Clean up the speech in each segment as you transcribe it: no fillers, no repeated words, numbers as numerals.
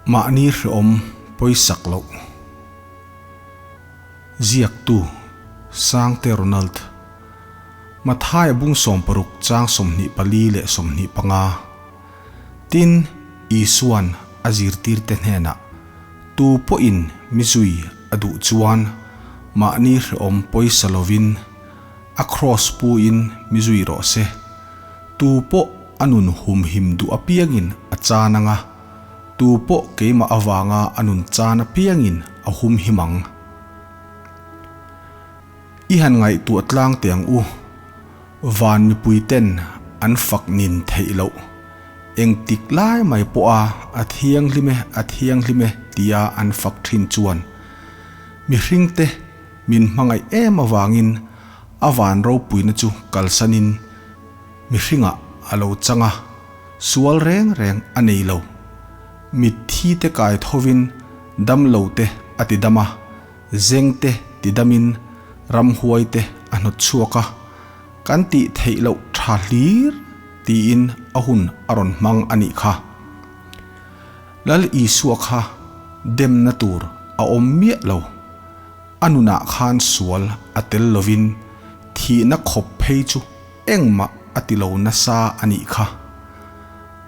Mahni hreawm pawisak loh. Ziaktu, Sangte Ronald. Mathaia bung 60 chang 24 leh 25. Tin, Isua'n a zirtirte hnenah, Tu pawhin mi zui a duh chuan mahni hreawm pawisa lovin a kraws puin mi zui rawh se. Tu pawh a nun humhim duh apiangin a chan anga, Tu pawh keimah avanga a nun chan apiangin a humhim ang. I han ngaihtuah tlang teh ang u. Van mipui ten an fak nin theih loh. Engtik lai mai pawha a thianghlim e, a thianghlim e tia an fak thin chuan mihringte min hmangaih em avangin a van ropuina chu kalsanin mihringah a lo chang a. Sual reng reng a nei lo. Mitthi te kai thovin dam lo te a ti dam a, zeng te ti damin ramhuai te a hnawt chhuak a, kan tih theih loh tha hlir tiin a hun a rawn hmang a nih kha. Lal Isua kha demna tur a awm miah lo. A nunah khan sual a tel lovin thihna khawp phei chu Engmah a ti lo nasa a nih kha.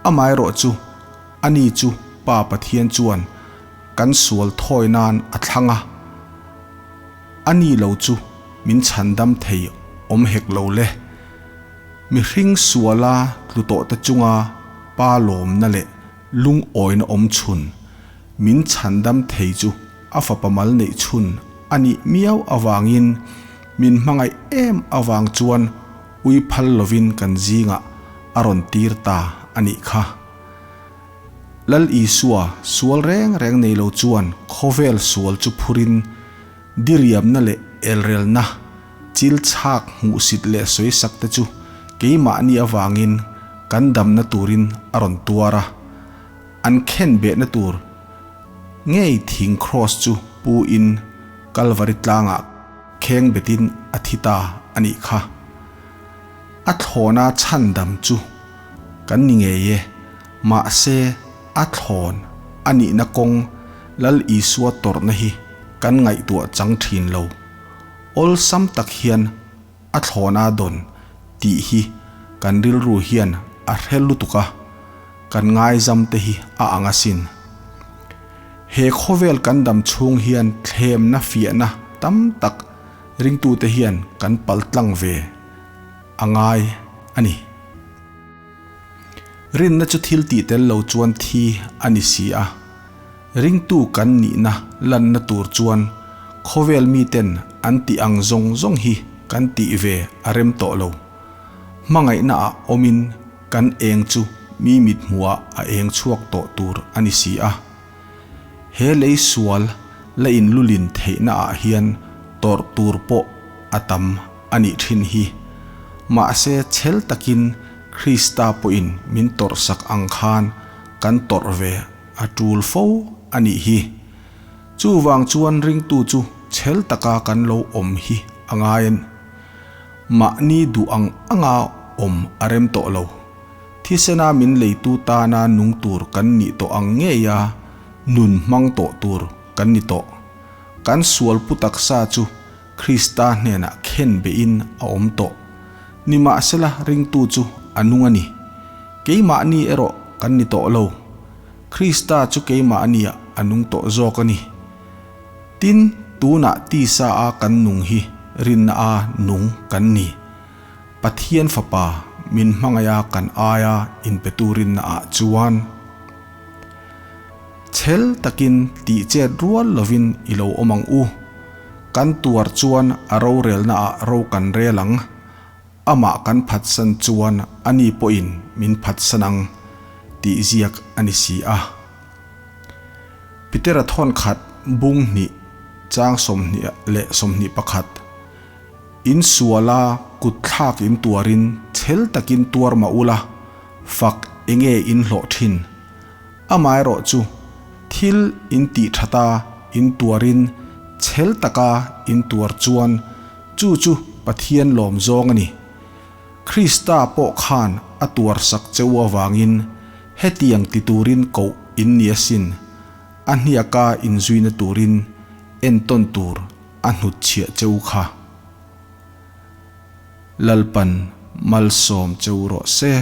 Amaherawh chu, ani chu Pa Pathian chuan kan sual thawi nan a thlang a, ani lo chu min chhandam thei awm hek lo le. Mihring suala tlu tawhte chunga Pa lawmna leh lungawina awm chhun min chhandam thei chu a fapa mal neih chhun a nih miau avangin min hmangaih em avang chuan ui phal lovin kan zingah a rawn tir ta a nih kha. Lal Isua sual reng reng nei lo chuan khawvel sual chu phurin diriamna leh elrelna, chil chhak hmuhsit leh sawisak te chu keimahni avangin kan damna turin a rawn tuar a, an khenbehna tur Ngei thing kraws chu pu in Kalvari tlangah kheng betin a thi ta a nih kha. A thlawna chhandam chu kan ni ngei e, mahse a thlawn a nihna kawng Lal Isua tawrhna hi kan ngaihtuah chang thin lo. Awlsam tak hian a thlawna dawn tih hi kan rilru hian a hre lutuk a. Kan ngaizam te hi a ang asin. He khawvel kan dam chhung hian thlemna fiahna tam tak ringtute hian kan pal tlang ve a ngai a ni. Rinna chu thil tih tel lo chuan thi a ni si a. Ringtu kan nihna lanna tur chuan khawvel miten an tih ang zawng zawng hi kan tih ve a rem tawh lo. Hmangaihna ah awmin kan eng chu mi mit hmuhah a eng chhuak tawh tur a ni si a. He lei sual la inlulin theihna ah hian tawrh tur pawh a tam a nih thin hi. Mahse chhel takin Krista pawhin min tawrhsak ang khan kan tawrh ve a tul fo a nih hi. Chuvang chuan ringtu chu chhel taka kan lo awm hi a ngai a ni. Mahni duh ang anga awm a rem tawh lo. Thisena min leitu tana nung tur kan nih tawh ang ngeia nun hmang tawh tur kan ni tawh. Kan sual pu taksa chu Krista hnenah khen behin a awm tawh. Nimahsela ringtu chu a nung a ni. Keimahni erawh kan ni tawh lo. Krista chu keimahniah a nung tawh zawk a ni. Tin, tunah tisa a kan nung hi rinna a nung kan ni. Pathian Fapa min hmangaih a kan aia inpetu rinna ah chuan chhel takin tih chet rual lovin i lo awm ang u. Kan tuar chuan a rorelna ah ro kan rel ang. Amah kan phatsan chuan ani pawhin min phatsan ang tih ziak a ni si a. Petera thawn khat bung hnih chang 20 leh 21 In suala kut thlak in tuarin chhel takin tuar mah ula, fak enge in hlawh thin. Amaherawh chu thil in tih thata in tuarin chhel taka in tuar chuan chu chu Pathian lawm zawng a ni. Krista pawh khan a tuarsak che u avangin hetiang ti turin koh in ni asin. A hniaka inzuina turin entawn tur a hnutchhiah che u kha. Lalpan malsawm che u rawh se.